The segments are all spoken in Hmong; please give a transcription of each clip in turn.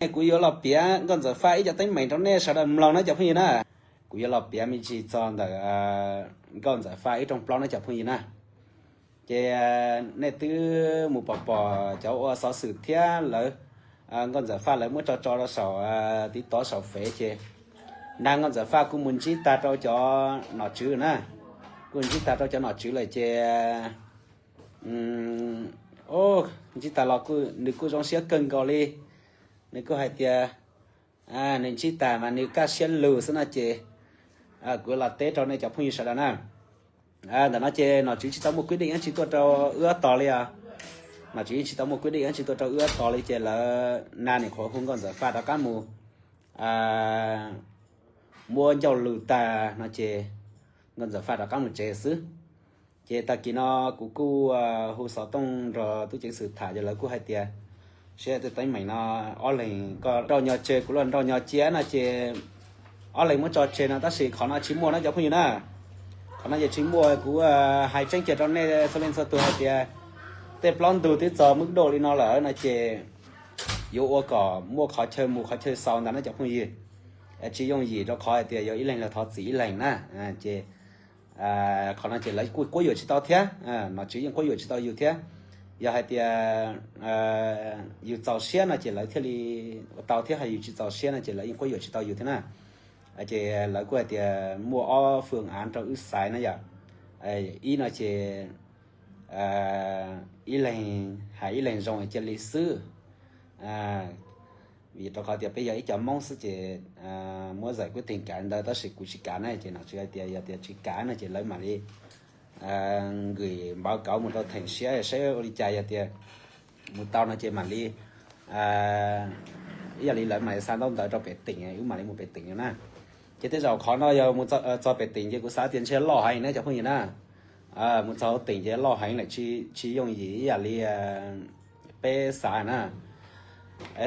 Kuv yuav los piav Nkauj Ntxawm Faj ib co teeb meem rau nej sawv daws mloog na cov phooj ywg na. Kuv yuav los piav me ntsis txog ntawm Nkauj Ntxawm Faj ib rooj plaub na cov phooj ywg na. Ces nej twb mus pom pom cov ua xov xwm thiab lawv, Nkauj Ntxawm Faj lawv muab tso tso rau saum TikTok saum Fev ces nag Nkauj Ntxawm Faj kuj mus ntsib tag rau cov nom tswv na. Kuj ntsib tag rau cov nom tswv lawm ces ntsib tag los nws kuj zoo siab kawg nkaus li. Nws kuj hais tias nws ntsib tag mas nws kaj siab lug xwb no ces kuv los teb rau nej cov phooj ywg sawv daws na. Ntawm no ces nom tswv tsis tau muaj kwv deem dab tsi tuaj rau wb ob tog li os. Nom tswv tsis tau muaj kwv deem dab tsi tuaj rau wb ob tog li ces lawv nag nim qhuav hu Nkauj Ntxawm Faj rov qab mus muab ncauj lus tag no ces Nkauj Ntxawm Faj rov qab mus tsev xwb. Ces tag kis no kuv kuj hu xov tooj nrog tub ceev xwm tham ces lawv kuj hais tias seb tej teeb meem no ob leeg koj nrauj nyo tseg kuv los nrauj nyo cia no ces ob leeg muab tso tseg no tab sis qhov no tsis muaj na cov phooj ywg na. Qhov no ces tsis muaj, kuv hais tseeb kiag rau nej txhua leej txhua tus hais tias tej plaub ntug twb txog mub daj li no lawm no ces yuav ua kom muaj qhov chaw mus qhov chaw xaus ntag na cov phooj ywg. Tsis yooj yim rau qhov hais tias yog ib leeg los thov txim ib leeg na. Ces qhov no ces lawv kuj quab yuam tsis tau thiab, nom tswv yeej quab yuam tsis tau yus thiab. Yog hais tias yus txaus siab no ces lawv thiaj li ua tau thiab, ho yus tsis txaus siab no ces lawv yeej quab yuam tsis tau yus thiab na. Ces lawv kuj hais tias muaj ob phương án rau wb xaiv na yom. Ib no ces ib leeg hais ib leeg zoo cia li xwb. Vim rau qhov tias peb yog ib co Hmoob xwb ces muab giải quyết tình cảm ntawd tab sis kuv tsis kav na ces nom tswv hais tias yog tias tsis kav no ces lawv mam li gửi báo cáo mus rau theem siab saib ua li cas, yog tias mus tau no ces mam li ib yam li lawv mam li xa ntaub ntawv rau pem teem, wb mam li mus pem teem no na. Ces tej zaum qhov no yog mus txog pem teem ces kuv xav tias ntshe loj heev na cov phooj ywg na. Mus txog hauv teem ces loj heev lawm, tsis yooj yim ib yam li peb xav na.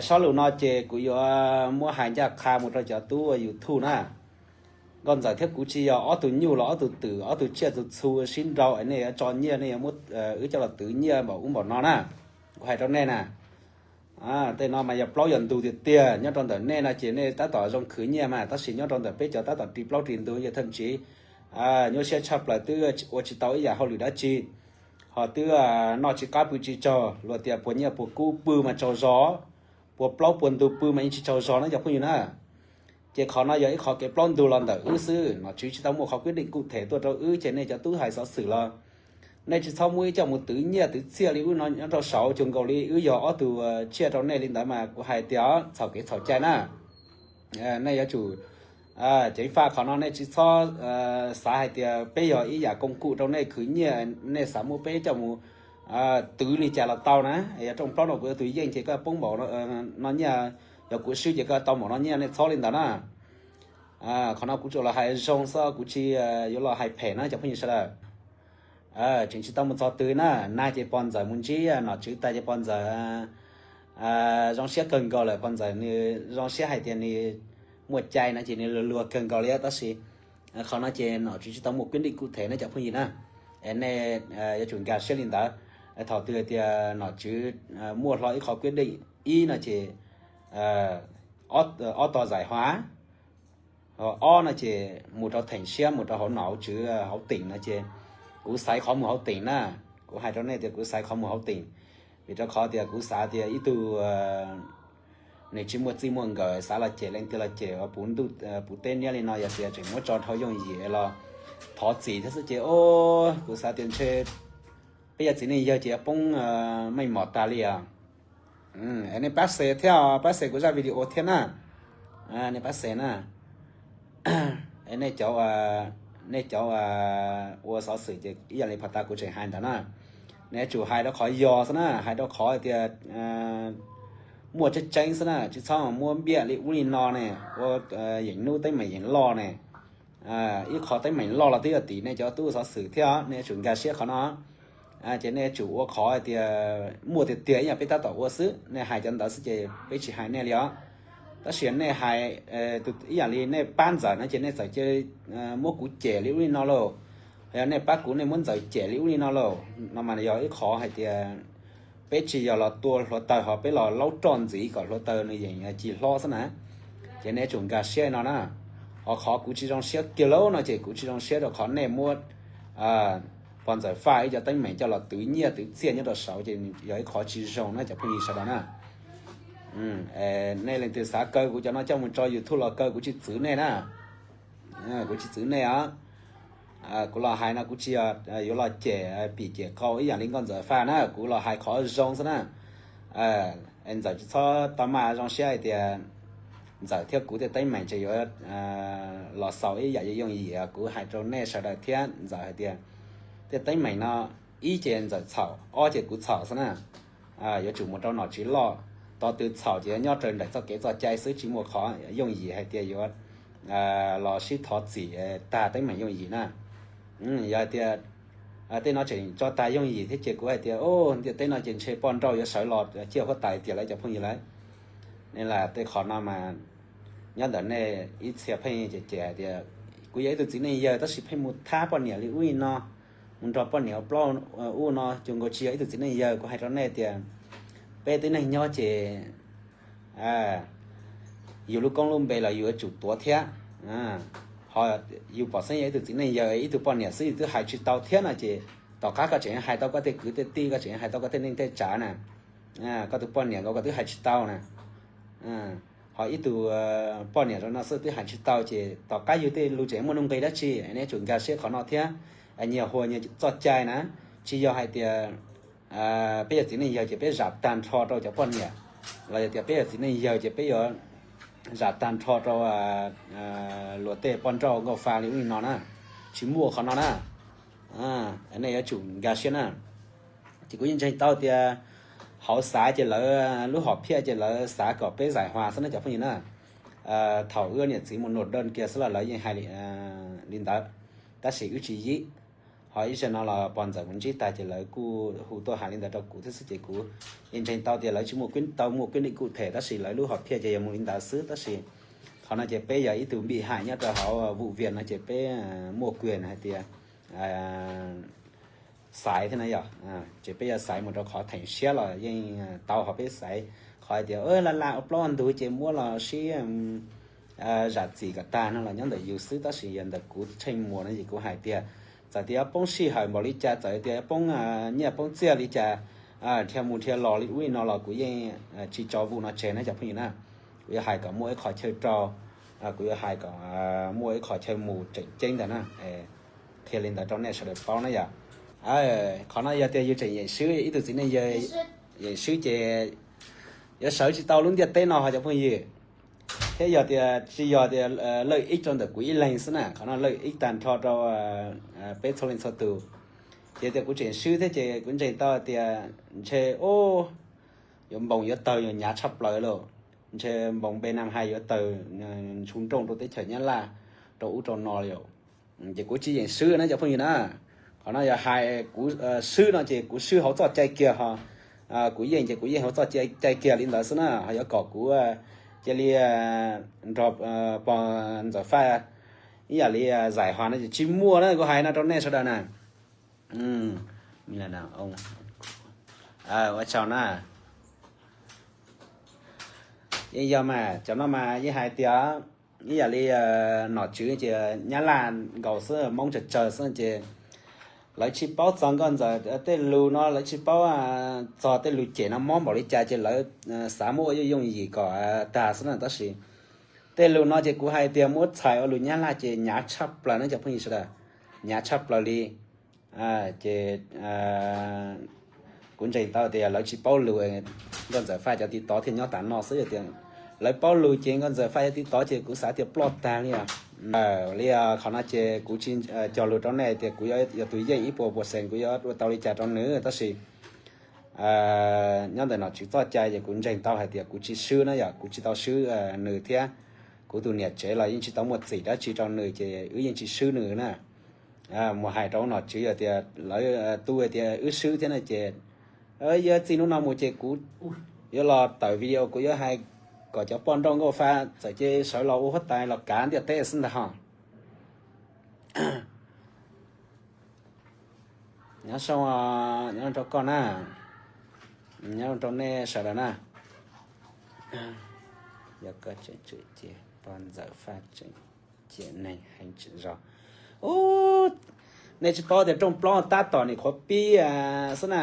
Sab lus no ces kuv yuav muab hais ncaj qha mus rau cov tub YouTube na. Nkauj Ntxawm thiab kuv tsis yog ob tug nyuj los ob tug twm, ob tug tsiaj txhu txhu sib nrau es nej yuav tso nyiaj, nej yuav muab wb coj los twv nyiaj npaum ub npaum no na. Kuv hais rau nej na, tej no mas yog plaub yog ntug tiag tiag. Nyob rau ntawm nej no ces nej tab tom zoo khwv nyiaj mas, tab sis nyob rau ntawm peb cov tab tom ris plaub ris ntug ces thậm chí nyuaj siab tshaj plaws, twb ua tsis tau ib yam hauj lwm dab tsi, ho twb noj tsis qab pw tsis tsaug, luag tias puas nyiaj puas kub pw mas tsaug zog, puas plaub puas ntug pw mas yeej tsis tsaug zog na cov phooj ywg na. Ces qhov no yog ib qhov kev plaub ntug los ntawm wb xwb, nom tswv tsis tau muaj qhov quyết định cụ thể tuaj rau wb ces nej cov tub hais xov xwm los nej tsis txhob muab wb coj mus twv nyiaj twv txiaj li ub no nyob rau saud, cuag nkaus li wb yog ob tug tsiaj rau nej li ntawd mas kuv hais tias txhaum kev txhaum cai na. Nej yuav tsum ceev faj qhov no, nej tsis txhob xav hais tias peb yog ib yam công cụ rau nej khwv nyiaj, nej xav muab peb coj mus twv li cas los tau na. Yog rooj plaub no kuv yog tus yeej ces koj poob npaum no nyiaj, yog kuv swb ces koj tau npaum no nyiaj, nej txhob li ntawd na. Qhov no kuv tsuas los hais zoo xwb, kuv tsis yuav los hais phem na cov phooj ywg sawv daws. Tseem tsis tau mus txog twg na, nag ces pog ntxawm mus ntsib nom tswv tag ces pog ntxawm zoo siab kawg nkaus lawm, pog ntxawm nws zoo siab hais tias nws muaj cai no ces nws luag luag kawg nkaus li, tab sis qhov no ces nom tswv tsis tau muaj quyết định cụ thể na cov phooj ywg na. Es nej yuav tsum nkag siab li ntawd. Thaum twg hais tias nom tswv muaj hlo ib qho quyết định ib no ces ob tog giải hòa, ob no ces mus rau theem siab, mus rau hauv nom hauv tswv hauv teem no ces kuv xaiv qhov mus hauv teem na. Kuv hais rau nej tias kuv xaiv qhov mus hauv teem, vim rau qhov tias kuv xav tias ib tug nws tsis muaj txij muaj nkawm, xav los cem leej twg los cem, puv ntuj puv teb niab li no, yog tias tseem muab tso dhau yooj yim los thov txim thiab xwb ces kuv xav tias ntshe peb yog txiv neej yawg ces yuav poob meej mom tag li os. Nej pab share thiab, pab share kuv zaj video thiab na. Nej pab share na. Nej cov, nej cov ua xov xwm ces ib yam li pom tas kuv tseem hais ntawd na, nej yuav tsum hais rau qhov yog xwb na, hais rau qhov tias muaj tseeb tseeb xwb na, tsis txhob muab npiaj li ub li no ne, ua yeem nub teeb meem yeem loj ne. Ib qho teeb meem loj los twb yog tim nej cov tub xov xwm thiab, nej yuav tsum nkag siab qhov no. Ces nej yuav tsum ua qhov hais tias muaj tiag tiag ib yam peb tab tom ua xwb, nej hais cov ntawd xwb ces peb tsis hais nej li os. Tab sis nej hais ib yam li nej pab ntxawm no ces nej txawm cia muab kuv cem li ub li no lauj, yog nej pab kuv nej muab ntxawm cem li ub li no lauj, no mas yog ib qhov hais tias peb tsis yog los tua hluav taws ho peb los laub roj ntxiv kom hluav taws nws yeem ci hlob xwb na. Ces nej yuav tsum nkag siab no na. Ho qhov kuv tsis zoo siab kiag lauj no ces kuv tsis zoo siab rau qhov nej muab pog Ntxawm Faj ib cov teeb meem coj los twv nyiaj twv txiaj nyob rau saud ces yog ib qhov tsis zoo na cov phooj ywg sawv daws na. Nej leej twg xav kaw kuv cov no coj mus tso YouTube los kaw, kuv tsis txwv nej na. Kuv tsis txwv nej os. Kuv los hais no kuv tsis yog yuav los cem pim cem qau ib yam li nkauj Ntxawm Faj na, kuv los hais qhov zoo xwb na. Ntxawm tsis txhob tau maj zoo siab hais tias Ntxawm thiab kuv tej teeb meem tseem yuav los xaus ib yam yooj yim. Kuv hais rau nej sawv daws thiab Ntxawm hais tias tej teeb meem no, ib ces Ntxawm txhaum, ob ces kuv txhaum xwb na. Yuav tsum mus rau nom tswv loj, tog twg txhaum ces nyob raws nraim txoj kev txoj cai xwb, tsis muaj qhov yooj yim hais tias yuav los sib thov txim tag teeb meem yooj yim na. Yog hais tias tej no tseem tso tag yooj yim thiab ces kuv hais tias ntiaj teb no ces ntshe poj nrauj yuav sawv los ciaj huab tais tiag lawm cov phooj ywg lawm. Nên là tej qhov no mas nyob ntawm nej ib txhia pheej cem cem hais tias kuv yog ib tug txiv neej yawg tab sis pheej mus thab poj niam li ub li no, mus nrog poj niam ua plaub ua no, ces nkaus tsis yog ib tug txiv neej yawg. Kuv hais rau nej tias peb tib neeg nyob ces yus lub koob lub npe los yus yuav tsum tuav thiab. Ho yus pom xeeb yog ib tug txiv neej yawg, ib tug poj niam xwb yus twb hais tsis tau thiab no ces tom qab koj tseem hais tau koj tej kwv tej tij, koj tseem hais tau koj tej neej tej tsav na, koj tus poj niam nkaus koj twb hais tsis tau na. Ho ib tug poj niam rau no xwb twb hais tsis tau ces tom qab yus tej lus tseem muaj nuj nqis dab tsi? Nej yuav tsum nkag siab qhov no thiab. Nyias huas nyias txoj cai na, tsis yog hais tias peb yog txiv neej yawg ces peb zam tag nrho rau cov poj niam, los yog tias peb yog txiv neej yawg ces peb yuav zam tag nrho rau luag tej poj nrauj nkauj fa li ub li no na. Tsis muaj qhov no na. Nej yuav tsum nkag siab na. Ces kuv yeej ntseeg tau tias hauv xav ces lawv lub hom phiaj ces lawv xav kom peb zais huas xwb na cov phooj ywg na. Thaum wb niam txiv mus nộp đơn kiag xwb los lawv yeej hais li ntawd, tab sis wb tsis yim. Ho ib zaug no los pog ntxawm mus ntsib tag ces lawv kuj hu tuaj hais li ntawd rau kuv thiab xwb ces kuv yeej ntseeg tau tias lawv tsis muaj tau muaj quyết định cụ thể tab sis lawv lub hom phiaj ces yog mus li ntawd xwb. Tab sis qhov no ces peb yog ib tug bị hại nyob rau hauv vụ việc no ces peb muaj quyền hais tias xaiv thiab na yom. Ces peb yuav xaiv mus rau qhov theem siab los yeej tau, ho peb xaiv qhov hais tias la la ua plaub ua ntug ces muab los sib zam txim kom tag no los nyob ntawm yus xwb. Tab sis yog ntawm kuv Tsheej Muas no ces kuv hais tias txawm tias poob sij hawm npaum li cas, txawm tias poob nyiaj poob txiaj li cas, dhia mus dhia los li ub li no los kuv yeej tsis tso vụ no tseg na cov phooj ywg na. Kuv yuav hais kom muaj ib qho chaw rau, kuv yuav hais kom muaj ib qho chaw mus tseem ceeb ntag na. Qhia li ntawd rau nej sawv daws paub na yom. Qhov no yog tias yus tseem yeem swb ib tug txiv neej yawg, yeem swb ces yuav sawv tsis tau lub ntiaj teb no ho cov phooj ywg. Thiab yog tias tsis yog tias lợi ích rau ntawm kuv ib leeg xwb na, qhov no lợi ích tag nrho rau peb txhua leej txhua tus. Ces tias kuv tseem swb thiab ces kuv ntseeg tau tias ntshe yuav npoos yuav tawg yuav hnyav tshaj plaws lauj. Ntshe npoos B năm hai yuav tawg ntshu nrooj rau teb chaws Nyab Laj rau ub rau no li. Ces kuv tsis yeem swb na cov phooj ywg na. Qhov no yog hais kuv swb no ces kuv swb hauv txoj cai kiag ho. Kuv yeej ces kuv yeej hauv txoj cai kiag li ntawd xwb na, ho yuav kom kuv cia li nrog pog Ntxawm Faj ib yam li zais hos no ces tsis muaj na, kuv hais no rau nej sawv daws na. Ua tsaug na. Yeej yog mas cov no mas yeej hais tias ib yam li nom tswv ces Nyab Laj nkaus xwb, Hmoob tsawg tsawg xwb ces lawv tsis paub txog nkauj ntxawm tej lus no, lawv tsis paub txog tej lus cem no mob npaum li cas ces lawv xav muab ua yooj yooj yim kom tag xwb na. Tab sis tej lus no ces kuv hais tias muab txhais ua lus Nyab Laj ces hnyav tshaj plaws na cov phooj ywg sawv daws, hnyav tshaj plaws li. Ces kuv ntseeg tau tias lawv tsis paub lus, nkauj ntxawm Faj cov tiv tov thiaj nyob tas no xwb. Yog tias lawv paub lus ces nkauj ntxawm Faj cov tiv tov ces kuv xav tias ploj tag li os. Li qhov no ces kuv tsis cog lus rau nej tias kuv yuav yog tus yeej ib puas puas xees, kuv yuav ua tau li cas rau nws, tab sis nyob ntawm nom tswv txoj cai ces kuv ntseeg tau hais tias kuv tsis swb na yom, kuv tsis tau swb nws thiab kuv tus niam tsev los yeej tsis tau muaj txim dab tsi rau nws ces wb yeej tsis swb nws na. Mus hais rau nom tswv yog tias lawv tu tias wb swb thiab no ces yuav txij hnub no mus ces kuv yuav los tawm video, kuv yuav hais kom cov poj nrauj nkauj fa txawm ces sawv los ua huab tais los kav ntiaj teb xwb ntag ho. Nyob zoo, nyob rau koj na. Nyob rau nej sawv daws na, yog koj tseem tswm ces pog Ntxawm Faj tseem ciam neeg heev tseem zog. Ub, nej tsis paub tias rooj plaub tab tom nim qhuav pib xwb na,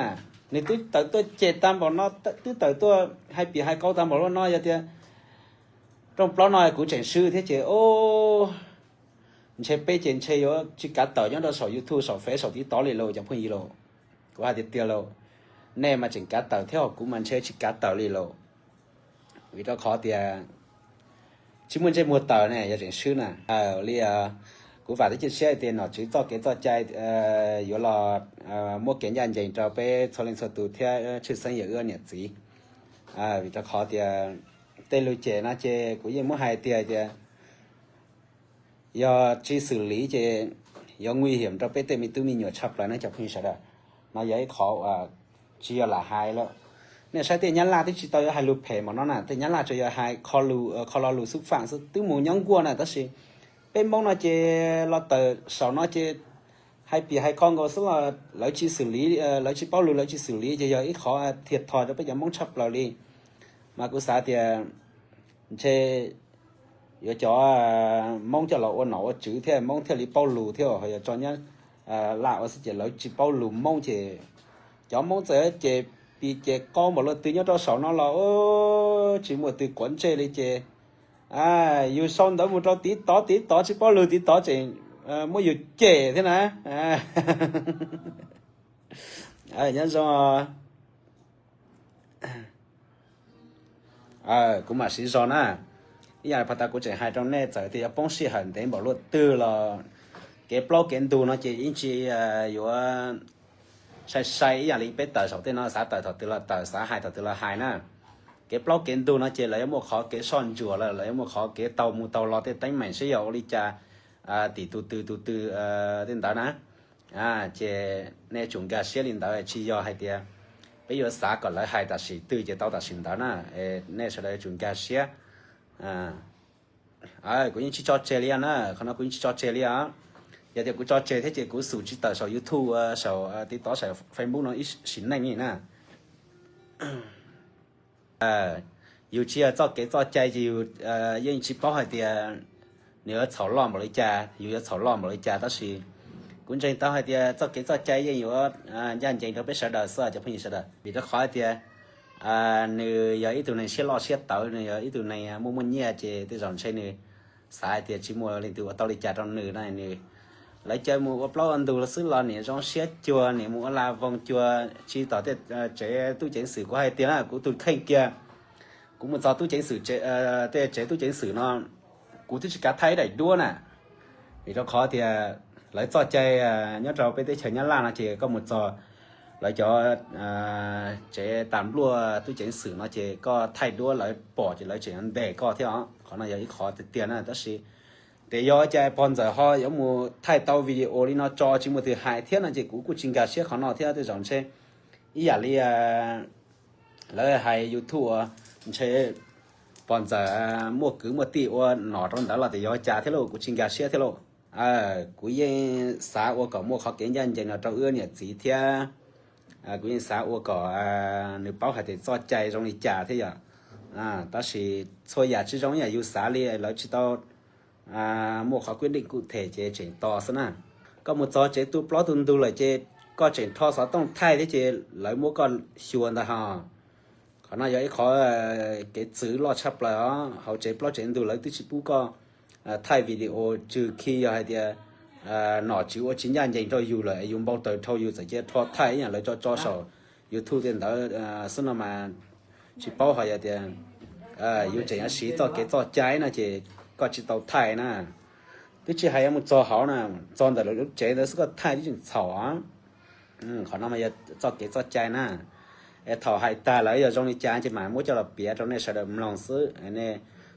nws twb tawm tuaj cem tag npaum no, twb tawm tuaj hais piav hais qau tag npaum luaj no, yog tias rooj plaub no kuv tseem swb thiab ces ub, ntshe peb ces ntshe yuav tsis kav tawm nyob rau saum YouTube saum Fev saum TikTok li lauj cov phooj ywg lauj. Kuv hais tiag tiag lauj, nej mas tseem kav tawm thiab ho kuv mas ntshe tsis kav tawm li lauj. Vim rau qhov tias tsis muaj ntsej muag tawm ne yog tseem swb na. Li kuv vam thiab cia siab tias nom tswv txoj kev txoj cai yuav los muab kev ncaj ncees rau peb txhua leej txhua tus thiab tshwj xeeb yog wb niam txiv. Vim rau qhov tias tej lus cem no ces kuv yeej muab hais tiag tias yog tsis xwm lis ces yuav nguy hiểm rau peb tej me tub me nyuam tshaj plaws na cov phooj ywg sawv daws. No yog ib qhov uas tsis yog lam hais lawm. Nej saib tej Nyab Laj twb tsis tau yuav hais lus phem npaum no na, tej Nyab Laj tsuas yog hais kho lo lus xúc phạm xwb, twb mus nyob nkuaj na, tab sis peb Hmoob no ces los tawm saum no ces hais piav hais qau nkaus xwb los lawv tsis xwm lis, lawv tsis paub lus lawv tsis xwm lis ces yog ib qhov thiaj thòi rau peb cov Hmoob tshaj plaws li. Mas kuv xav tias ntshe yuav cov Hmoob coj los ua nom ua tswv thiab Hmoob thiaj li paub lus thiab ho yog tso Nyab Laj ua xwb ces lawv tsis paub lus Hmoob ces cov Hmoob txawm ces piv ces qau npaum luaj twg nyob rau saum no los tsis muaj twg quav ntsej li ces yus sau ntawv mus rau TikTok, TikTok tsis paub lus TikTok tseem muab yus cem thiab na. Nyob zoo. Kuv mam siv zog na. Ib yam li pas tas kuv tseem hais rau nej, txawm tias yuav poob sij hawm ntev npaum luaj twg los kev plaub kev ntug no ces yeej tsis yuav sai sai ib yam li peb tawm saum tej no, xav tawm thaum twg los tawm, xav hais thaum twg los hais na. Kev plaub kev ntug no ces lawv yuav muaj qhov kev soj ntsuam lawm, lawv yuav muaj qhov kev tau mus tau los tej teeb meem seb yog ua li cas tim tus twg tus twg tej ntawd na. Ces nej tsum nkag siab li ntawd, tsis yog hais tias peb yuav xav kom lawv hais tam sim twg ces tau tam sim ntawd na. Nej sawv daws yuav tsum nkag siab. Kuv yeej tsis tso tseg li na, qhov no kuv yeej tsis tso tseg li os. Yog tias kuv tso tseg thiab ces kuv xum tsis tawm saum YouTube, saum TikTok, saum Facebook no ib sim neej li na. Yus tsis yog txoj kev txoj cai ces yus yeej tsis paub hais tias nws yuav txhaum loj npaum li cas, yus yuav txhaum loj npaum li cas, tab sis kuv ntseeg tau hais tias txoj kev txoj cai yeej yuav ncaj ncees rau peb sawv daws xwb cov phooj ywg sawv daws, vim rau qhov hais tias nws yog ib tug neeg siab loj siab tawv, nws yog ib tug neeg muaj muaj nyiaj ces tej zaum ntshe nws xav hais tias tsis muaj leej twg ua tau li cas rau nws na. Nws, lawv caw mus ua plaub ua ntug los xwb los niam zoo siab cuag, niam mus ua la voos cuag, tsis tom tej tsev tub ceev xwm. Kuv hais tias na, kuv tus kheej kiag, kuv mus txog tub ceev xwm, tej tsev tub ceev xwm no kuv twb tsis kav thaij ib daim duab na. Vim rau qhov tias lawv txoj cai nyob rau peb teb chaws Nyab Laj no ces koj mus txog lawv cov tsev tas npluaj tub ceev xwm no ces koj thaij duab lawv pom ces lawv tseem ntes koj thiab os. Qhov no yog ib qhov tiag tiag na, tab sis tias yog cas pog ntxawm ho yuav mus thaij tau video li no tso tsis muaj twg hais thiab no ces kuv kuj tsis nkag siab qhov no thiab. Tej zaum ntshe ib yam li lawv hais YouTube ntshe pog ntxawm muaj kwv muaj tij ua nom rau ntawd los tias yog cas thiab lauj, kuv tsis nkag siab thiab lauj. Kuv yeej xav ua kom muaj qhov kev ncaj ncees no rau wb niam txiv thiab kuv yeej xav ua kom nws paub hais tias txoj cai zoo li cas thiab yom. Tab sis txhua yam tsis zoo ib yam yus xav li, lawv tsis tau muaj qhov kwj deej kuj them ces tseem tos xwb na. Koj mus txog tsev tu plaub tu ntug lawm ces koj tseem rho xov tooj thaij thiab ces lawv muab koj xyuas ntag ho. Qhov no yog ib qhov kev txwv loj tshaj plaws os. Hauv tsev plaub tsev ntug lawv twb tsis pub koj thaij video, tswv khi yog hais tias nom tswv ua tsis ncaj ncees rau yus lawm, yus npau taws dhau yus txawm cia rho thaij ib yam lawv tso tso saum YouTube tej ntawd xwb no mas tsis paub ho yog tias yus tseem yuav siv txoj kev txoj cai no ces koj tsis tau thaij na. Twb tsis hais yuav mus txog hauv na, txog ntawm lub tsev ntawd xwb koj thaij twb tseem txhaum. Qhov no mas yog txoj kev txoj cai na. Es thaum hais tag lawm yog zoo li cas ces mam muab coj los piav rau nej sawv daws mloog xwb, nej,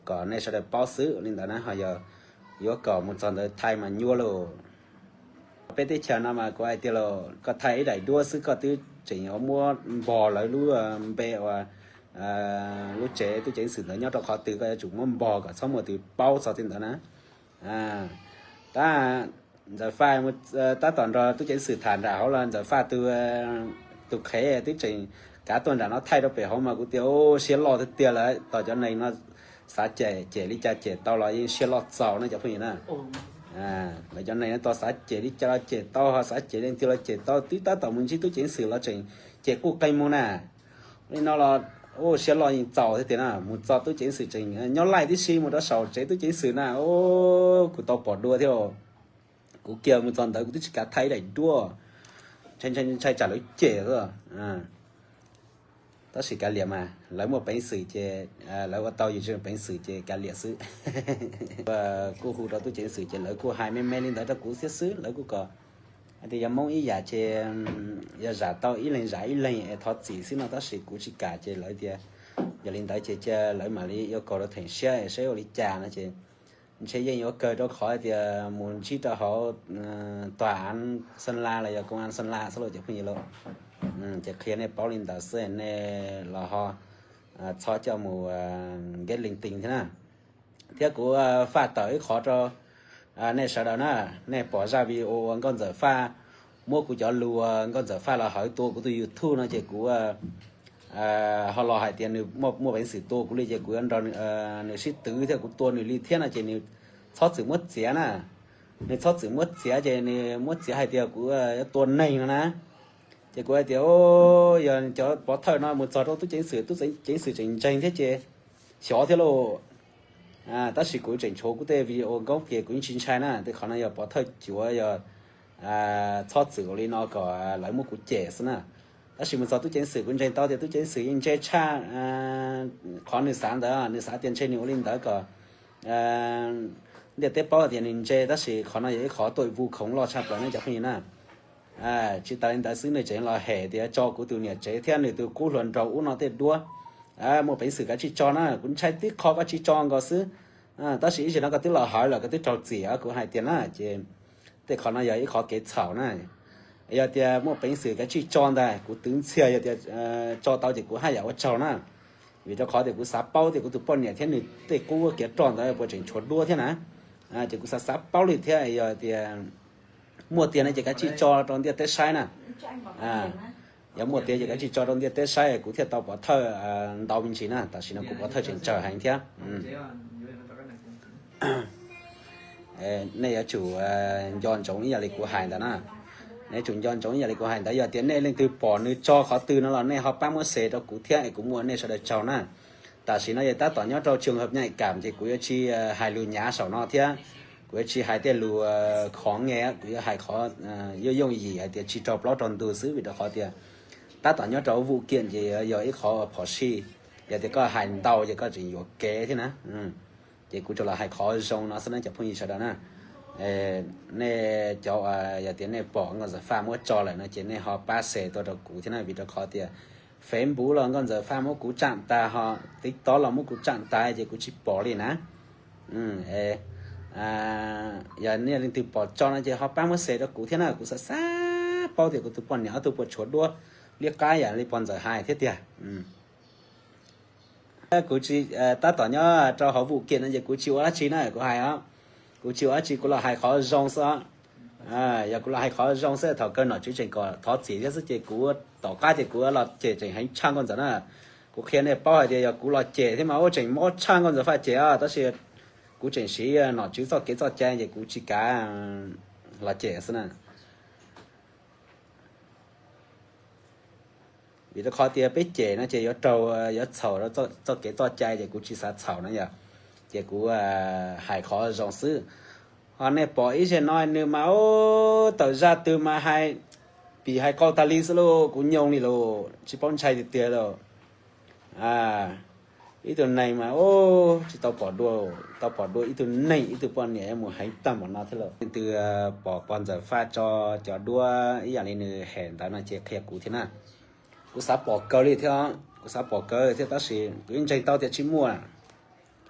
kom nej sawv daws paub xwb li ntawd na. Ho yog yuav kom mus txog ntawd thaij mas nyuaj lauj. Peb teb chaws no mas kuv hais tias los koj thaij ib daim duab xwb koj twb tseem yuav muab npog lawv lub npe uas lub tsev tub ceev xwm ntawd nyob rau qhov twg, koj yuav tsum muab npog kom txhob muaj tus paub txog tej ntawd na. Tab, Ntxawm Faj mus tab tom nrog tub ceev xwm tham nram hauv los Ntxawm Faj tus, tus qhev twb tseem kav tuaj nram no thaij rau pem hauv mas kuv tias siab loj tiag tiag lawm. Tos cov neeg no xav cem cem li cas cem tau los yeej siab loj txaus no cov phooj ywg na. Lawv cov neeg no tos xav cem li cas los cem tau, ho xav cem leej twg los cem tau, twb tab tom mus ntsib tub ceev xwm los tseem cem quj qeeg mus na. Li no los siab loj yeej txaus thiab tiag na, mus txog tub ceev xwm tseem nyob laij tib si mus rau saum tsev tub ceev xwm na. Kuv tau pom dua thiab. Kuv kiag mus txog ntawd kuv twb tsis kav thaij ib daim duab, ntshai tsam lawv cem xwb. Tab sis kav liam mas lawv muaj peev xwm ces, lawv ua tau yus tsis muaj peev xwm ces kav liam xwb. Kuj hu rau tub ceev xwm ces lawv kuj hais me me li ntawd rau kuv thiab xwb, lawv kuj kom hais tias yog Hmoob ib yam ces yog zam tau ib leeg zam ib leeg es thov txim xwb no, tab sis kuv tsis kam ces lawv tias yog li ntawd ces cia lawv mam li yuav kaus rau theem siab saib ua li cas no ces ntshe yeej yuav kawg rau qhov tias mus ntsib rau hauv tòa án Sơn La los yog công an Sơn La xwb lauj cov phooj ywg lauj. Ces qhia nej paub li ntawd xwb nej los ho txhob coj mus nkev leej twg thiab na. Thiab kuv faj tawm ib qhov rau nej sawv daws na, nej pom zaj video uas Nkauj Ntxawm Faj muab kuv cov lus uas Nkauj Ntxawm Faj los hawv tua kuv tus YouTube no ces kuv ho los hais tias nws muaj peev xwm tua kuv li ces kuv yuav nrog nws sib twv thiab kuv tua nws li thiab no ces nws txhob txwm muab txiav na. Nws txhob txwm muab txiav ces nws muab txiav hais tias kuv yuav tua neeg no na. Ces kuv hais tias yog cov pov thawj no mus txog rau tub ceev xwm, tub ceev xwm tseem ntseeg thiab ces xyov thiab lauj. Tab sis kuv tseem tshuav kuv tej video nkauj ces kuv yeej tsis ntshai na, tej qhov no yog pov thawj cuav yog txhob txwm ua li no kom lawv muab kuv cem xwb na. Tab sis mus txog tub ceev xwm kuv ntseeg tau tias tub ceev xwm yeej ntse tshaj qhov nws xav ntawd, nws xav tias ntshe nws ua li ntawd kom ntiaj teb paub tias nws ntse, tab sis qhov no yog ib qhov tuaj vu khoov loj tshaj plaws ne cov phooj ywg na. Tsis tas li ntawd xwb nws tseem los hem tias tso kuv tus niam tsev thiab nws tus qub hluas nraug ub no tej duab. Muaj peev xwm kav tsij tso na, kuv ntshai tib qho koj tsis tso nkaus xwb. Tab sis ib zaug no koj twb los hawv lawm koj twb raug txim os, kuv hais tias na ces tej qhov no yog ib qhov kev txhaum na. Yog tias muaj peev xwm kav tsij tso ntag, kuv twv ntxiag, yog tias tso tau ces kuv haj yam ua tsaug na. Vim rau qhov tias kuv xav paub tias kuv tus poj niam thiab nws tej qub kiav roj ntawd puas tseem tshuav duab thiab na. Ces kuv xav xav paub li thiab, yog tias muaj tiag no ces kav tsij tso rau ntiaj teb saib na. Yog muaj tiag ces kav tsij tso rau ntiaj teb saib kuv thiaj tau pov thawj ntau me ntsis na, tam sim no kuv pov thawj tseem tsawg heev thiab. Nej yuav tsum nco ntsoov ib yam li kuv hais ntawd na. Nej yuav tsum nco ntsoov ib yam li kuv hais ntawd, yog tias nej leej twg pom nws tso qhov twg no los nej ho pab muab share rau kuv thiab es kuv muaj nej sawv daws tsaug na. Tam sim no yog tab tom nyob rau trường hợp nhạy cảm ces kuv yuav tsis hais lus nyav saum no thiab, kuv yuav tsis hais tej lus khov nge, kuv yuav hais qhov yooj yooj yim hais tias tsis raug plaub raug ntug xwb, vim rau qhov tias tab tom nyob rau vụ kiện ces yog ib qhov phom sij, yog tias koj hais ntau ces koj tseem yuam kev thiab na. Ces kuv tsuas los hais qhov zoo no xwb na cov phooj ywg sawv daws na. Nej cov, yog tias nej pom Nkauj Ntxawm Faj muab tso lawm no ces nej ho pab share tuaj rau kuv thiab na, vim rau qhov tias Facebook los Nkauj Ntxawm Faj muab kuv tsam tas, ho TikTok los muab kuv tsam tas ces kuv tsis pom li na. Yog nej leej twg pom tso no ces ho pab muab share rau kuv thiab na, kuv xav xav paub tias kuv tus poj niam ob tug puas tshuav duab liab qab yam li pog Ntxawm hais thiab tiag. Kuv tsis, tab tom nyob rau hauv vụ kiện no ces kuv tsis ua dab tsi na, kuv hais os, kuv tsis ua dab tsi, kuv los hais qhov zoo xwb os. Yog kuv los hais qhov zoo xwb, thaum kawg nom tswv tseem kom thov txim thiab xwb ces kuv tom qab ces kuv los cem tseem heev tshaj Nkauj Ntxawm na. Kuv qhia nej paub hais tias yog kuv los cem thiab mas ua tseem mob tshaj Nkauj Ntxawm Faj cem os, tab sis kuv tseem siv nom tswv txoj kev txoj cai ces kuv tsis kav los cem xwb na. Vim rau qhov tias peb cem no ces yuav raug, yuav txhaum rau txoj kev txoj cai ces kuv tsis xav txhaum na yom. Ces kuv hais qhov zoo xwb. Ho nej pom ib zaug no nws mas tawm zaj twg mas hais pim hais qau tag li xwb lauj, kuv nyoo li lauj, tsis paub ntshai tiag tiag lauj. Ib tug neeg mas tsis tau pom dua, tau pom dua ib tug neeg ib tug poj niam yuav mus heev tag npaum no thiab lauj. Leej twg pom pog Ntxawm Faj tso cov duab ib yam li nws hem ntawd no ces qhia kuv thiab na. Kuv xav pom kawg li thiab, kuv xav pom kawg thiab tab sis kuv yeej ntseeg tau tias tsis muaj.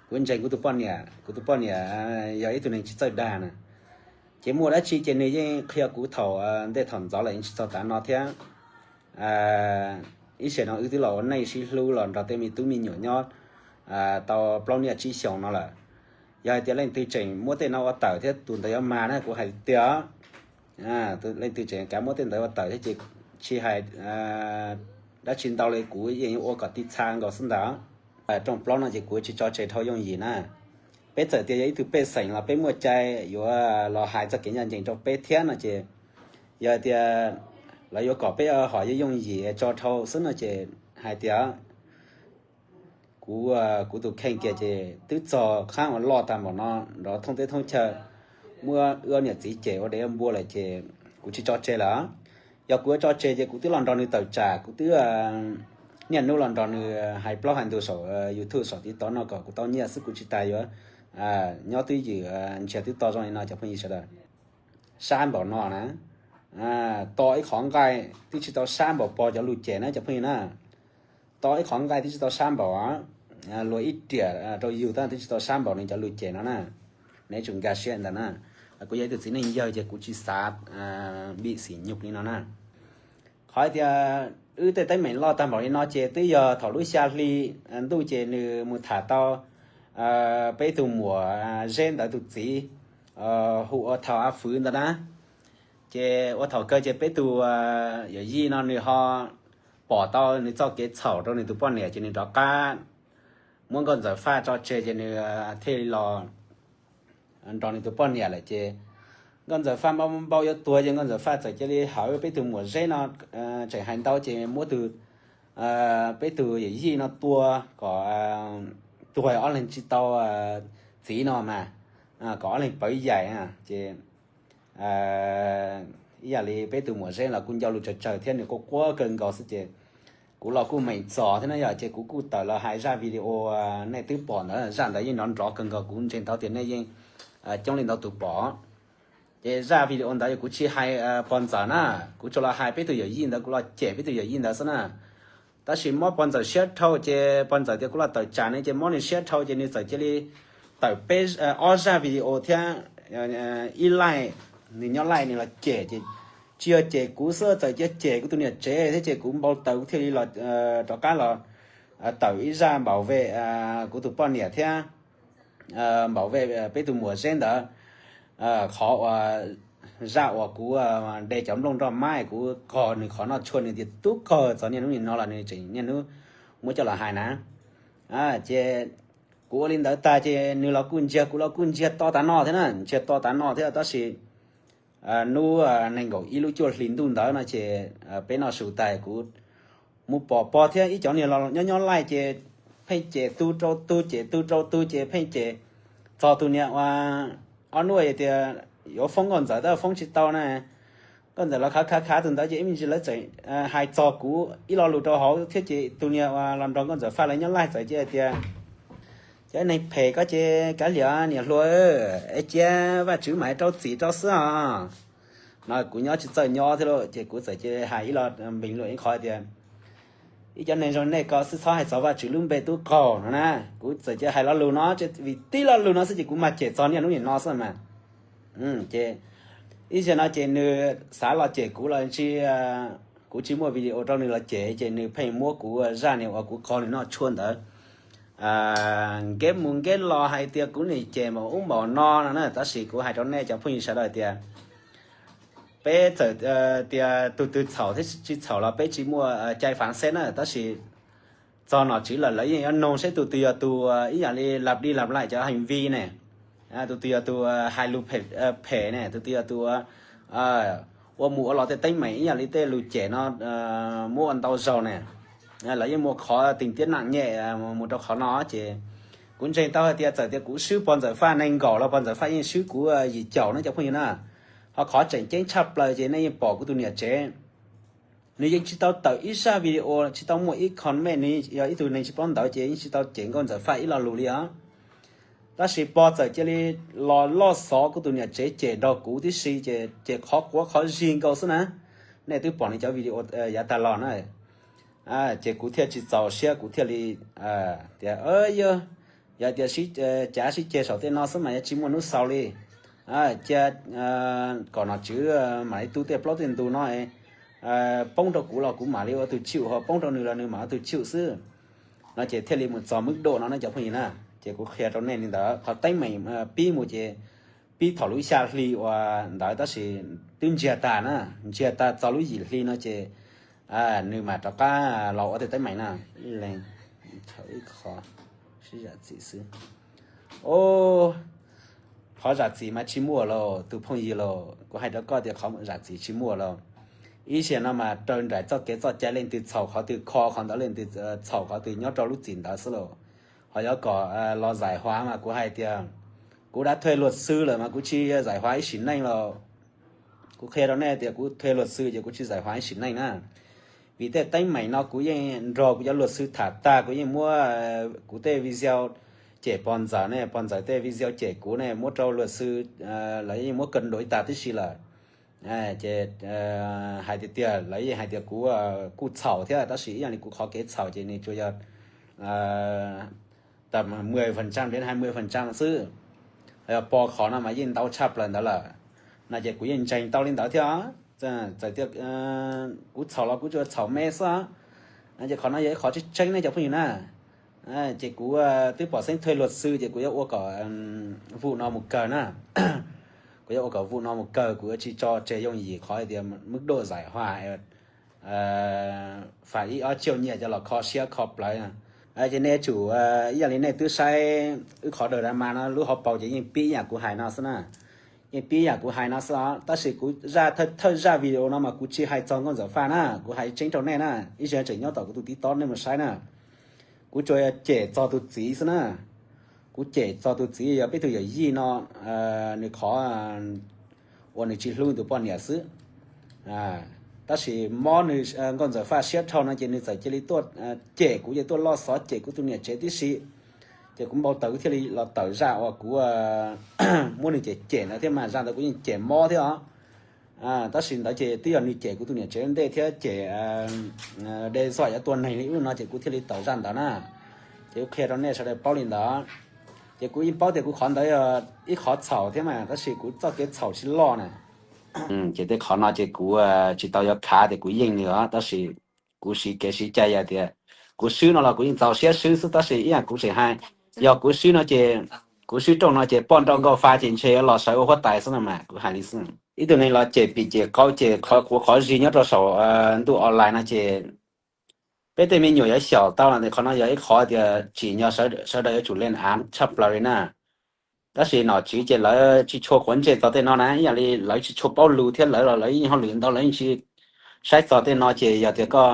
Kuv ntseeg kuv tus poj niam, kuv tus poj niam yog ib tug neeg tsis txawj dag na. Ces muaj dab tsi ces nws yeej qhia kuv thaum ntej thaum ntxov lawm, yeej tsis txog tav no thiab. Ib zaug no wb twb los ua neej sib hlub los nrog tej me tub me nyuam nyob tau plaub niaj tsib xyoos no lawm. Yog hais tias leej twg tseem muab tej no ua tawm thiab tus ntawd yuav mag na, kuv hais tiag. Leej twg tseem kav muab tej ntawd ua tawm thiab ces tsis hais dab tsi ntau li kuv yeej yuav ua kom tib txha nkaus xwb ntag. Rooj plaub no ces kuv tsis tso tseg dhau yooj yim na. Peb txawm tias yog ib tug pej xeem los peb muaj cai yuav los hais txoj kev ncaj ncees rau peb thiab no ces yog tias lawv yuav kom peb hom yooj yooj yim tso dhau xwb no ces hais tias kuv, kuv tus kheej kiag ces twb txog qhab uas loj tag npaum no nrov thoob teb thoob chaw, muab wb niam txiv cem ua dev ua npua lawm ces kuv tsis tso tseg lawm. Yog kuv yuav tso tseg ces kuv twb los nrog nws tawm tsam, kuv twb niaj hnub los nrog nws hais plaub hais ntug saum YouTube saum TikTok no kom kuv tau nyiaj xwb, kuv tsis tas yuav nyob twj ywm ntsiag twb to zoo li no cov phooj ywg sawv daws. Sab npaum no na, to ib qhov nqaij twb tsis tau sab npaum pog cov lus cem na cov phooj ywg na. To ib qhov nqaij twb tsis tau sab npaum, luag ib riam rau yug tab twb tsis tau sab npaum nws cov lus cem no na. Neb tsum nkag siab ntawd na. Kuv yog ib tug txiv neej yawg ces kuv tsis xav npim xim nyug li no na. Qhov tias wb tej teeb meem loj tag npaum li no ces twb yog thaum lub xya hli ntuj ces nws mus tham tau peb tug muam Zeb ntawd tus txiv hu ua Thaum A Fwv ntawd na. Ces ua thaum kawg ces peb tus yawm yij no nws ho pom tau nws txoj kev txhaum rau nws tus poj niam ces nws rov qab muab Nkauj Ntxawm Faj tso tseg ces nws thiaj li los nrog nws tus poj niam lawm ces Nkauj Ntxawm Faj npau npau yuav tuag ces Nkauj Ntxawm Faj txawm cia li hawv peb tus muam Zeb no, tseem hais ntau ces muab tus, peb tus yawm yij no tua kom tuag ob leeg tsis tau txiv no mas, kom ob leeg pawv yaim ces ib yam li peb tus muam Zeb los kuj ncauj lus tsawg tsawg thiab nws quaj quaj kawg nkaus xwb ces kuv los kuj meem txom thiab na yom ces kuv kuj tawm los hais zaj video nej twb pom ntawd, zaj ntawd yeej nrov nrov kawg nkaus kuv ntseeg tau tias nej yeej coob leej ntau tus pom. Ces zaj video ntawd kuv tsis hais pog Ntxawm na, kuv tsuas los hais peb tus yawm yij ntawd, kuv los cem peb tus yawm yij ntawd xwb na. Tab sis mob pog Ntxawm siab dhau ces pog Ntxawm tias kuv los tawm tsam nws ces mob nws siab dhau ces nws txawm cia li tawm peb, ob zaj video thiab ib laij, nws nyob laij nws los cem ces tsis yog cem kuv xwb, txawm cia cem kuv tus niam tsev thiab ces kuv npau taws kuv thiaj li los rov qab los tawm ib zaj npaum ve kuv tus poj niam thiab npaum ve peb tus muam Zeb ntawd. Qhov uas zaj uas kuv de cov nplooj nroj maib kuv qog nws qhov noj tshuaj nws tias tub qaug txog niaj hnub nim no los nws tseem niaj hnub muab coj los hais na. Ces kuv ua li ntawd tag ces nws los kuj ntsiag kuv los kuj ntsiag to tav no thiab na, ntsiag to tav no thiab tab sis hnub nees nkaum ib lub cuaj hli ntuj ntawd no ces peb noj su tas kuv mus pom pog thiab ib cov niag los nyob nyob laij ces pheej cem tug rau tug, cem tug rau tug ces pheej cem txog tus niag ua ob hnub tias yuav foob Nkauj Ntxawm tab foob tsis tau na. Nkauj Ntxawm los khav khav khav tus ntawd ces ib me ntsis lawv txawm hais txog kuv ib lo lus rau hauv thiab ces tus niag uas los nrog Nkauj Ntxawm Faj lawv nyob laij txawm cia tias cov neeg phem koj ces kav liam niam hluas, es cia Vajtswv mam rau txim rau xwb os. No kuv nyob tsis txawj nyob thiab lauj ces kuv txawm cia hais ib lo npeeg luam ib qho tias ib cov neeg zoo nej ko xwb txhob hais txog Vajtswv lub npe tub qaug no na. Kuv txawm cia hais lo lus no vim tib lo lus no xwb ces kuv mas cem txog niaj hnub nim no xwb mas. Ces ib zaug no ces nws xav los cem kuv los tsis, kuv tsis muaj video rau nws los cem ces nws pheej muab kuv zaj niag uas kuv qog nws noj tshuaj ntawd nkeb mus nkeb los hais tias kuv nim cem npaum ub npaum no no na. Tab sis kuv hais rau nej cov phooj ywg sawv daws tias peb txawm tias tus twg txhaum thiab tsis txhaum los peb tsis muaj cai fav xeb na, tab sis txog nom tswv lawm lawv yeej yuav noog seb tus twg yog tus ib yam li lap dij lap laim cov heev vij ne, tus twg yog tus hais lus phem ne, tus twg yog tus ua mus ua los tej teeb meem ib yam li tej lus cem no muab ua ntau zaus ne. Lawv yeej muaj qhov teem tiab nam nyem mus rau qhov no ces kuv ntseeg tau hais tias txawm tias kuv swb pog Ntxawm Faj nees nkaum los pog Ntxawm Faj yeej swb kuv yim caum na cov phooj ywg na. Ho qhov tseem ceeb tshaj plaws ces nej yeej pom kuv tus niam tsev, nws yeej tsis tau tawm ib zaj video, tsis tau muaj ib comment, nws yog ib tug neeg tsis paub ntawv ces yeej tsis tau cem Nkauj Ntxawm Faj ib lo lus li os. Tab sis pog txawm cia li los loj xov kuv tus niam tsev cem nrog kuv tib si ces qhov quav qhov zig nkaus xwb na. Nej twb pom nws cov video yav tag los na. Ces kuv thiaj tsis txaus siab kuv thiaj li tias yog, yog tias cav sib ceg saum tej no xwb mas yuav tsis muaj hnub xaus li. Cia kom nom tswv mam li tu tej plaub tej ntug no, poob rau kuv los kuv mam li ua tus chịu, ho poob rau nws los nws mam ua tus chịu xwb. No ces thiaj li mus txog mub dam no na cov phooj ywg na. Ces kuv qhia rau nej li ntawd, qhov teeb meem pib mus ces pib thaum lub xya hli uas ntawd tab sis twb ntsiag tag na, ntsiag tag txog lub yim hli no ces Nws mam rov qab los ua tej teeb meem na. Ib leeg chaw ib qho sib zam txim xwb. O, qhov zam txim mas tsis muaj lauj tus phooj ywg lauj, kuv hais rau koj tias qhov zam txim tsis muaj lauj. Ib zaug no mas raws nraim txoj kev txoj cai leej twg txhaum qhov twg kho qhov ntawd, leej twg txhaum qhov twg nyob rau lub txim ntawd xwb lauj. Ho yuav kom los zais huav mas kuv hais tias kuv dab thuê luag xwb lawm mas kuv tsis zais huav ib sim neej lauj. Kuv qhia rau nej tias kuv thuê luag xwb ces kuv tsis zais huav ib sim neej na. Vim tej teeb meem no kuv yeej nrog kuv cov luag xwb tham tag, kuv yeej muab kuv tej video cem pog ntxawm ne, pog ntxawm tej video cem kuv ne muab rau luag xwb, lawv yeej muab ka nduav ib tag tib si lawm. Ces hais tiag tiag lawv yeej hais tias kuv kuj txhaum thiab, tab sis ib yam li kuv qhov kev txhaum ces nws tsuas yog tau mười phần trăm đến hai mươi phần trăm xwb. Yog pog qhov no mas yeej ntau tshaj plaws ntawd lawm. No ces kuv yeej ntseeg tau li ntawd thiab. Txawm tias kuv txhaum los kuv tsuas txhaum me xwb. No ces qhov no yog ib qhov tseeb tseeb ne cov phooj ywg na. Ces kuv twb pom xeeb thuê luag xwb ces kuv yuav ua kom vum no mus kawg na. Kuv yuav ua kom vum no mus kawg, kuv yuav tsis tso tseg yooj yim qhov hais tias mub doj zais huav fais ib ob tsiaj nyiaj cov los kho siab kho plawv. Ces nej yuav tsum ib yam li nej twb saib wb qhov drama no lub hauv paus ces yeej pib yam kuv hais no xwb na. Yeej pib yam kuv hais no xwb os, tab sis kuv zaj thawj zaj video no mas kuv tsis hais txog Nkauj Ntxawm Faj na, kuv hais tseeb rau nej na, ib zaug tseem nyob tom kuv tus TikTok nej mus saib na. Kuv tsuas cem txog tus txiv xwb na. Kuv cem txog tus txiv yog peb tug yawm yij no, nws qhov uas nws tsis hlub tus poj niam xwb. Tab sis mob nws Nkauj Ntxawm Faj siab dhau no ces nws txawm cia li tuaj cem kuv, ces tuaj loj xov cem kuv tus niam tsev tib si. Ces kuv npau taws kuv thiaj li los tawm zaj uas kuv muab nws cem cem ntawd thiab mas zaj ntawd kuv yeej cem mob thiab os. Tab sis ntawd ces twb yog nws cem kuv tus niam tsev ntej thiab cem de xoj yuav tua neeg li ub no ces kuv thiaj li tawm zaj ntawd na. Ces kuv qhia rau nej sawv daws paub li ntawd. Ces kuv yeej paub tias kuv qhov ntawd yog ib qhov txhaum thiab mas tab sis kuv txoj kev txhaum tsis loj na. Ces tej qhov no ces kuv tsis tau yuav khav tias kuv yeej nws os, tab sis kuv siv kev siv cai yog tias kuv swb no los kuv yeej txaus siab swb xwb, tab sis ib yam kuv tseem hais, yog kuv swb no ces, kuv swb rooj no ces poj nrauj nkauj fa ces ntshe yuav los sawv ua huab tais xwb no mas kuv hais li xwb. Ib tug neeg los cem pim cem qau ces qhov quav qhov zis nyob rau saum ntuj online no ces peb tej me nyuam yuav xyaum tau no, qhov no yog ib qhov tias tsim nyog sawv daws yuav tsum len av tshaj plaws li na. Tab sis nom tswv ces lawv tsis tshua quav ntsej txog tej no na, ib yam li lawv tsis tshua paub lus thiab lawv los lawv yeej hauj lwm ntau lawv yeej tsis saib txog tej no ces yog tias koj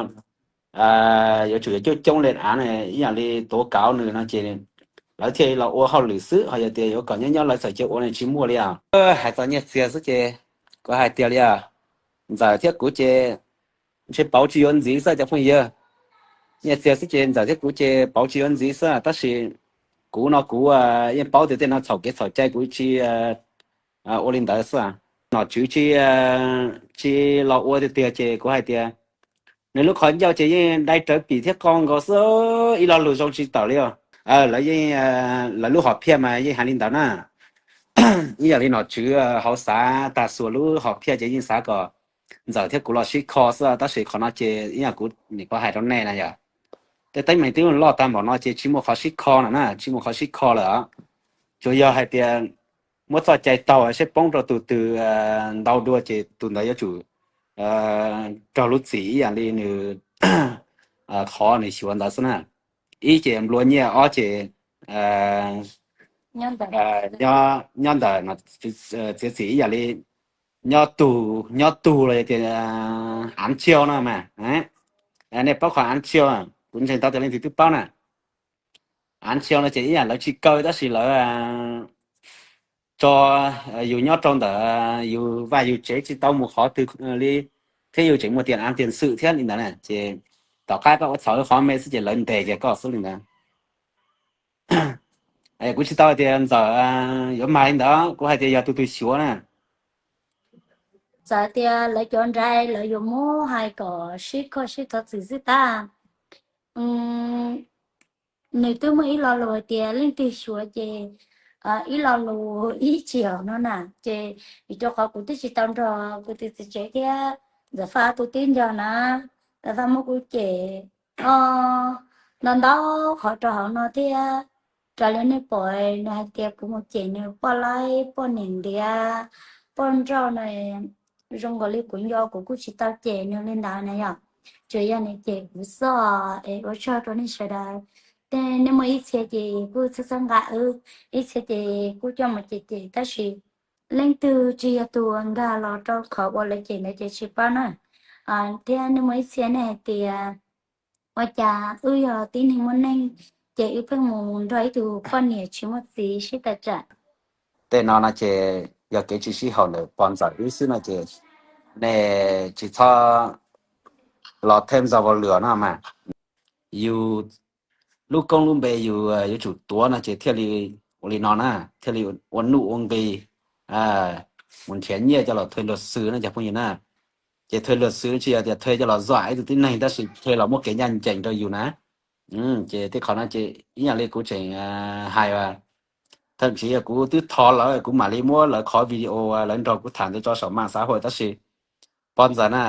yuav tsum yuav coob coob len av na, ib yam li tuav kauv nws no ces lawv thiaj li los ua hauj lwm xwb, ho yog tias yuav kom nyob nyob lawv txawm cia ua ne tsis muaj li os. Hais txog nyiaj txiag xwb ces kuv hais tiag li os, Ntxawm thiab kuv ces ntshe pauv tsis yuav ntxiv xwb cov phooj ywg. Nyiaj txiag xwb ces Ntxawm thiab kuv ces pauv tsis yuav ntxiv xwb, tab sis kuv no kuv yeej paub tias tej no txhaum kev txhaum cai kuv tsis ua li ntawd xwb. Nom tswv tsis los ua tiag tiag ces kuv hais tias nws lub qhov ncauj ces yeej dai rawv pim thiab qau nkaus xwb, ib lo lus zoo tsis tawm li os. Lawv yeej, lawv lub hom phiaj mas yeej hais li ntawd na. Ib yam li nom tswv hauv xav tag xuas lub hom phiaj ces yeej xav kom Ntxawm thiab kuv los sib kho xwb, tab sis qhov no ces ib yam kuv nim qhuav hais rau nej na yom, tej teeb meem twb loj tag npaum no ces tsis muaj qhov sib kho no na, tsis muaj qhov sib kho lawm os. Tsuas yog hais tias muab txoj cai taug seb poob rau tus twg ntau dua ces tus ntawd yuav tsum raug lub txim ib yam li nws qhov nws xyuas ntawd xwb na. Ib ces nplua nyiaj, ob ces nyob ntawm txiav txim ib yam li nyob tug, nyob tug los yog tias av tsiau no mas. Nej paub qhov av tsiau, kuv ntseeg tau tias leej twg twb paub na. Av tsiau no ces ib yam lawv tsis kaw tab sis lawv tso yus nyob rau ntawm yus vaj yus tsev tsis tau mus qhov twg li, thiab yus tseem muaj tias av tiag xwm thiab li ntawd na, ces tom qab koj ua txhaum qhov me xwb ces lawv ntes kiag koj xwb li ntawd. Kuv tsis tau hais tias Ntxawm yuav mag li ntawd, kuv hais tias yog tus twg xyuas na. Txawm tias lawv cov nraim lawv yuav muab hais kom sib kho sib thov txim xwb tag. Nws twb muaj ib lo lus hais tias leej twg xyuas ces ib lo lus ib txhis no na, ces vim rau qhov kuv twb tsis tau nrog kuv tus txiv tsev thiab Ntxawm Faj tus tib nco na, Ntxawm Faj muab kuv cem ntau ntau qhov rau hauv no thiab. Raws li nej pom nws hais tias kuv mus cem nws poj laib poj niam ntiav poj nrauj na, zoo nkaus li kuv nco kuv kuj tsis tau cem nws li ntawd na yom. Tsuas yog nws cem kuv xwb es ua tsaug rau nej sawv daws. Tej nej muaj ib txhia ces kuj txhawb txhawb nqa wb, ib txhia ces kuj coj mus cem cem, tab sis leej twg tsis yog tus uas nkag los rau qhov uas lawv cem ntawd ces tsis paub na. Thiab nej muaj ib txhia nej hais tias ua cas wb yog tib neeg muaj neej ces wb pheej mus nrog ib tug poj niam tsis muaj txiv sib tawm tsam. Tej no no ces yog kev tsis sib haum ntawm pog ntxawm wb xwb no ces nej tsis txhob los thêm dầu vào lửa no mas. Yus lub koob lub npe yus yuav tsum tuav no ces thiaj li ua li no na, thiaj li ua nuj ua nqis, mus nrhiav nyiaj coj los thuê luật sư no cov phooj ywg na. Ces thuê luật sư tsis yog tias thuê coj los zuaj ib tug tib neeg tab sis thuê los muab kev ncaj ncees rau yus na. Ces tej qhov no ces ib yam li kuv tseem hais, thậm chí kuv twb thov lawv kuv mam li muab lawv qhov video lawv nrog kuv tham ntawd tso saum mạng xã hội tab sis pog ntxawm na,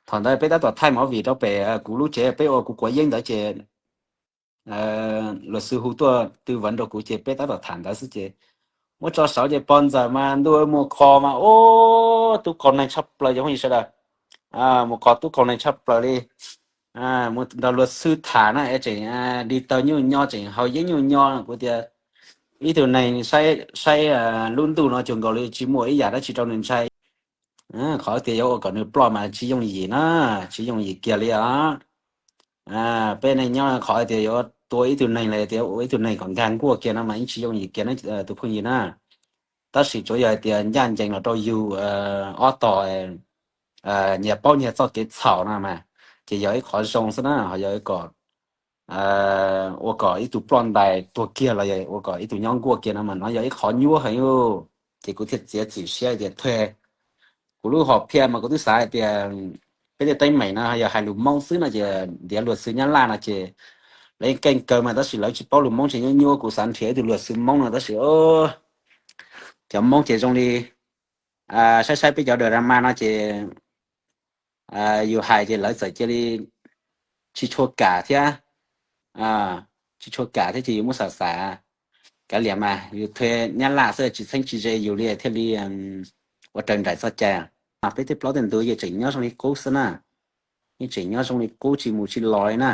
thaum ntawd peb tab tom thaij movie rau pem kuv lub tsev peb ua kuv quav yeeb ntawd ces luật sư hu tuaj tư vấn rau kuv ces peb tab tom tham ntawd xwb ces muab tso saud ces pog ntxawm mas ntuj mus kho mas ub tub kaus neeg tshaj plaws cov phooj ywg sawv daws, mus kho tub kaus neeg tshaj plaws li. Mus nrog luật sư tham na es tseem đi tàu nyuj nyo tseem haus yeeb nyuj nyo kuv tias ib tug neeg saib lub ntuj no cuag nkaus li tsis muaj ib yam dab tsi rau nws ntshai. Qhov tias yuav ua kom nws ploj mas tsis yooj yim na, tsis yooj yim kiag li os. Peb neej nyob qhov tias yuav tua ib tug neeg los tias ua ib tug neeg kom nkag nkuaj kiag no mas yeej tsis yooj yim kiag na tus phooj ywg na. Tab sis tsuav yog hais tias ncaj ncees los rau yus ob tog nyias paub nyias txoj kev txhaum no mas ces yog ib qhov zoo xwb na, ho yog kom ua kom ib tug ploj ntais tuag kiag los yog ua kom ib tug nyob nkuaj kiag no mas no yog ib qhov nyuaj heev. Ces kuv thiaj txiav txim siab tias thuê. Kuv lub hom phiaj mas kuv twb xav hais tias peb tej teeb meem no yog hais lus Hmoob xwb no ces ntiav luật sư Nyab Laj no ces lawv yeej keej kawg mas tab sis lawv tsis paub lus Hmoob ces nyuaj nyuaj, kuv xav nrhiav ib tug luật sư Hmoob no tab sis cov Hmoob ces zoo li saib saib peb cov drama no ces yus hais ces lawv txawm cia li tsis tshua kam thiab, tsis tshua kam thiab ces yus muab xav xav kav liam mas yus thuê Nyab Laj xwb tsis txheeb tsis ze yus li thiaj li ua raws nraim txoj cai. Peb tej plaub tej ntug yeej tseem nyob zoo li qub xwb na, yeej tseem nyob zoo li qub tsis mus tsis los li na.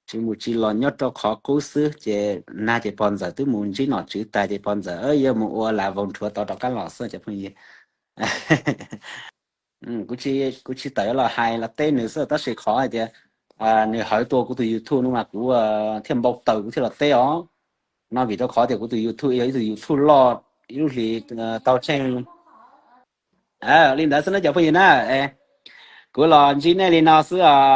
Tsis mus tsis los nyob rau qhov qub xwb ces nag ces pog ntxawm twb mus ntsib nom tswv tas ces pog ntxawm yuav mus ua las voos rhuav tod rov qab los xwb cov phooj ywg. Kuv tsis tawm los hais los teb nws xwb tab sis qhov hais tias nws hawv tua kuv tus YouTube no mas kuv thiaj npau taws kuv thiaj los teb os. No vim rau qhov tias kuv tus YouTube yog ib tug YouTube loj ib lub hlis tau tsheej li ntawd xwb na cov phooj ywg na. Kuv los ntsib nej li no xwb os.